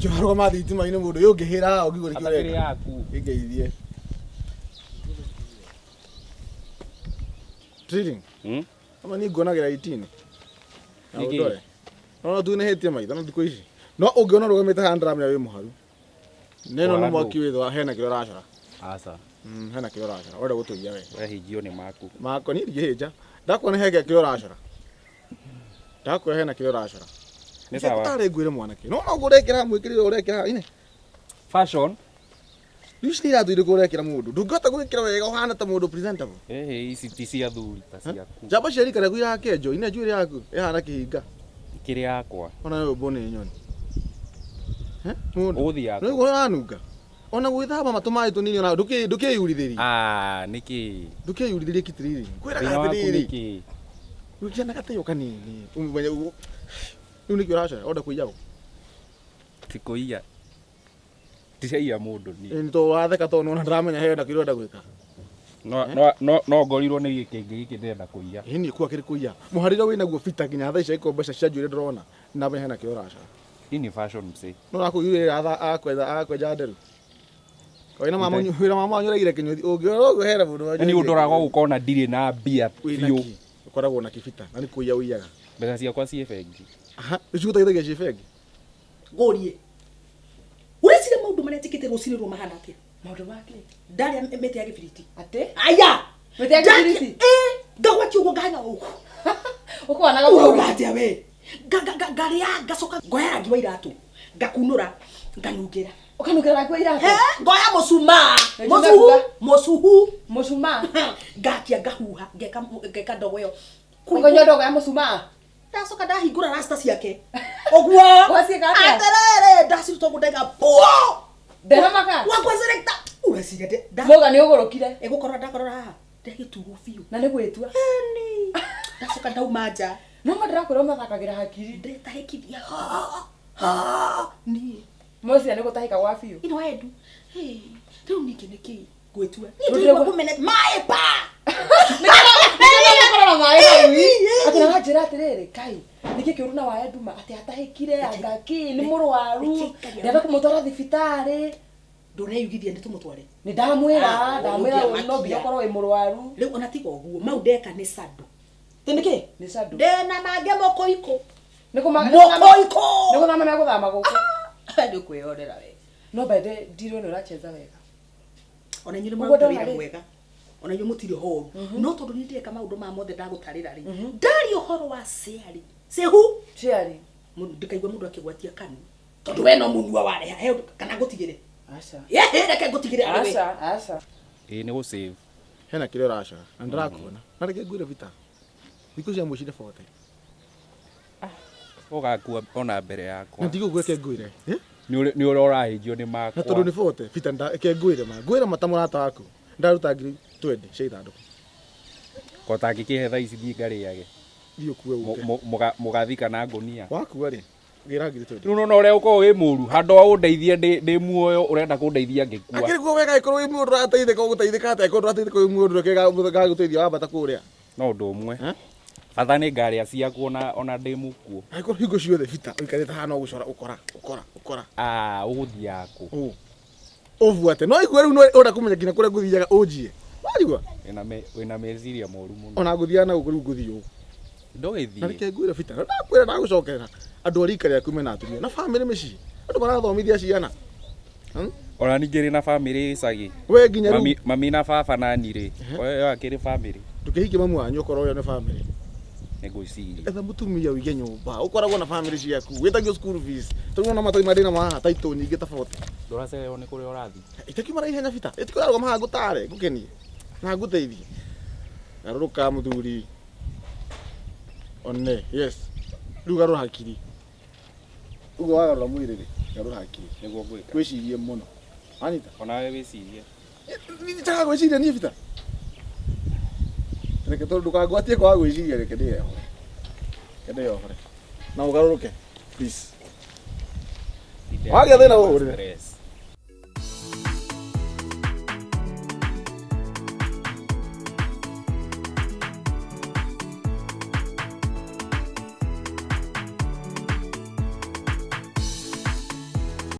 Nĩkĩo warũgama thitima-inĩ mũndũ ũyũ ũngĩhĩra haha ũngĩigua nĩkĩo Atakĩrĩ ũreka. yaku. Ĩngeithie. Trilling. Ama niĩ nguonagĩra 18. Na Nĩkĩ? ũndore. No no tunĩhĩtie maitho na thikũ ici. No ũngĩona ũrũgamĩte haha ndĩramenya wĩ mũharu. Neno nĩ Mũharu. mwaki wĩ thwa hena kĩrĩa ũracora. Aca. Hena kĩrĩa ũracora. Ũrenda gũtũiya we. We hinjio nĩ maku. Makwa niĩ ndingĩhĩnja. Ndakuona he kĩrĩa ũracora. Ndakuona hena kĩrĩa ũracora. Nĩ sawa. Tarĩ ngwĩre mwanake. No no ũrekĩra mwĩkĩrĩre ũrekĩra ine. Fashion. Rĩu ici nĩ iratũ irĩkũ ũrekĩra mũndũ? Ndũngĩhota gwĩkĩra wega ũhana ta mũndũ presentable. Ĩhĩ ici ti cia thuri ta ciaku. Njamba cia rika rĩaku irakenjwo, ine njuĩrĩ yaku ĩhana kĩhinga. Kĩrĩ yakwa. Ona we ũmbwo nĩ nyoni. Eh? Mũndũ. Ũgũthiĩ yakwa. Nĩ ũguo ũranunga. Ona gwĩthamba matũ maĩ tũnini ona ndũkĩyurithĩrie. Ah, nĩkĩ? Ndũkĩyurithĩrie kitiriri. Ngwĩraga Thĩna waku atĩrĩrĩ. nĩkĩ? Wĩkĩra na gatĩo kanini. Ũmenye ũguo. Rĩu nĩkĩ ũracora? Ũrenda kũiya ũ? Ti kũiya. Ndiraiya mũndũ niĩ. Ĩ, nĩ tondũ watheka tondũ nĩwona ndĩramenya hena kĩrĩa ũrenda gwĩka. No no no no ngorirwo nĩ gĩkĩngĩ gĩkĩ ndĩrenda kũiya. Ĩ niĩ kuga kĩrĩ kũiya. Mũharĩre wĩnaguo bita nginya thaa ici angĩkorwo mbeca cia njuĩrĩ ndũrona. Nĩndamenya hena kĩrĩa ũracora. Hii ni fashion msee. No ũrakũiyũrĩrĩra akwenja nderu. Wĩna mama wĩna mama wanyu ũraigire kĩnyũthi ũngĩrora ũguo hena mũndũ wanyu. Yaani ũndoraga ũkona ndirĩ na mbia Wĩna biũ. kĩ? Ũkoragwo na kĩbita na nĩ kũiya ũiyaga. Mbeca ciakwa ciĩ bengi. Aha, nĩcigũteithagia ciĩ bengi? Ngũrie. Ũreciria maũndũ marĩa njĩkĩte rũcinĩ rũrũ mahana atĩa? Maũndũ ma kĩ? Ndarĩa mĩtĩ ya gĩbiriti. Atĩ? Aya! Mĩtĩ ya gĩbiriti? Ĩ, ngagwatia ũguo ngahanya ũguo. Ũkũhanaga Ũrauga atĩa we? Ngarĩa ngacoka ngoya rangi wa iratũ ngakunũra nganungĩra. Ũkanungĩra rangi wa iratũ? He, ngoya mũcumaa. Nĩ Mũcuhu, njũĩ mũcuhu. Mũcumaa? Ngakia ngahuha, ngeka ngeka ndogo ĩyo. Ũkanyua ndogo ya mũcumaa? Ndacoka ndahingũra rasta ciake. Ũguo. Waciĩka atĩa? Atĩrĩrĩ, ndaciruta ũguo ndaiga mbuo. Nderamaka? Wakwa selector. Ũreciria ndĩ. Mũga nĩ ũgũrũkire. Ĩgũkorora ndakorora haha. Ndagĩturwo biũ. Na nĩ gwĩtua. Ĩni. Ndacoka ndauma nja. No ma ndĩrakwĩra ũmathakagĩra hakiri. Ndĩretahĩkithia. Ha. Niĩ. Meciria nĩ gũtahĩka gwa biũ. Ino endu. Hey, rĩu ningĩ nĩkĩ ngwĩtua? Niĩ Ndũrĩ ndĩraigua gwa- kũmene maĩ pa. Nĩkĩrora maĩ hau. Atĩ na wanjĩra atĩrĩrĩ, Kai, nĩkĩ kĩũru na wae nduma atĩ atahĩkire anga kĩ nĩ mũrwaru ndenda kũmũtwara thibitarĩ. Ndũreyugithia nĩ tũmũtware. Nĩ ndamwĩra, Ah, ndamwĩra ũngĩamakia. no nginya ũkorwo wĩ mũrwaru. Rĩu ona tiga ũguo mau ndeka nĩ sando. Tĩ nĩkĩ? Nĩ sando. Ndĩna mangĩ mũkũikũ. Nĩ kũma- Mũkũikũ. Nĩ gũthama megũthama gũkũ. Nĩ ũkwĩyonera we. No by the ndirwo nĩ ũracheza wega. Ona inyuĩ nĩ Ũguo mũraruta ndona wĩra rĩ. mwega. Ona inyuĩ mũtirĩ horu. No tondũ niĩ ndireka maũndũ maya mothe ndagũtarĩra rĩ. Ndaria ũhoro wa sharing. Sehu. Sharing. Ndikaigua mũndũ akĩgwatia kanua. Tondũ we no mũnua wareha. He ũndũ kana ngũtigĩre. Aca. Ĩhĩ reke ngũtigĩre arĩ we. Aca, aca. Ĩĩ nĩ gũ save. Hena kĩrĩa ũracora na ndĩrakuona. Na reke ngwĩre bita. Thikũ cia mũici nĩ bote. Ũgakua ona mbere yakwa. Na ndigũkua reke ngwĩre. Eh? Nĩ ũrĩa ũrahĩnjio nĩ Na tondũ makwa. nĩ bote bita reke ngwĩre ma. Ngwĩre ma ta mũrata waku. Ndaruta ngiri 20 cia ithandũkũ. Ko tangĩkĩhe thaa ici thiĩ ngarĩage. Thiĩ ũkue ũke. Mũgathika na ngũnia. Wakua rĩ, gĩra ngiri 20. Rĩu nĩwona ũrĩa ũkoragwo wĩ mũru handũ wa ũndeithie ndĩ muoyo ũrenda kũndeithia ngĩkua. Akĩrĩ kuo wega angĩkorwo wĩ muoyo ndũrateithĩka ũgũteithĩka atĩa angĩkorwo ndũrateithĩka wĩ muoyo ndũrĩ gagũteithia wambata kũrĩa. No ũndũ ũmwe. Bata nĩ ngarĩa ciaku ona ndĩ mũkuũ. Angĩkorwo hingo ciothe bita ũikarĩte haha no gũcora ũkora ũkora ũkora. Ah, ũgũthiaga kũ? Ũbuate. No igue rĩu no ũrenda kũmenya nginya kũrĩa ngũthiaga ũnjie. Warigua? Wĩna meciria moru mũno. Ona ngũthiaga na gũkũ rĩu ngũthiĩ ũũ. Ndũgĩthiĩ. Na reke ngwĩre bita. Na ndakwĩra ndagũcokerera. Andũ a rika rĩaku mena atumia na bamĩrĩ mĩciĩ. Andũ marathomithia ciana. Ona ningĩ rĩ na bamĩrĩ gĩcagi. We nginya rĩu. Mami na baba na niĩ rĩ. Oyo akĩrĩ bamĩrĩ. Ndũkĩhikie mamu wanyu okorwo ũyũ nĩ bamĩrĩ. Nĩ ngwĩciria. Etha mũtumia ũige nyũmba. Ũkoragwo na bamĩrĩ ciaku. Wĩtagio school fees. Tondũ wona matoi marĩ na mahaha taitũ nyingĩ ta 40. Ndũracererwo nĩ kũrĩa ũrathiĩ. Itakiuma na ihenya bita. Ĩtikũrarũgama haha ngũtare, ngũkenie. Na ngũteithie. Garũrũka mũthuri. One, yes. Rĩu garũra hakiri. Ũguo wagarũra mwĩrĩ rĩ, garũra hakiri. Nĩguo ngwĩka. Wĩcirie mũno. Wanyita? Onawe wĩcirie. Njagaga gwĩciria niĩ bita. Reke tondũ ndũkangwatie kwaga gwĩciria reke ndĩyohore. Reke ndĩyohore. Na ũgarũrũke, please. Wagĩa thĩna ũhũrĩre.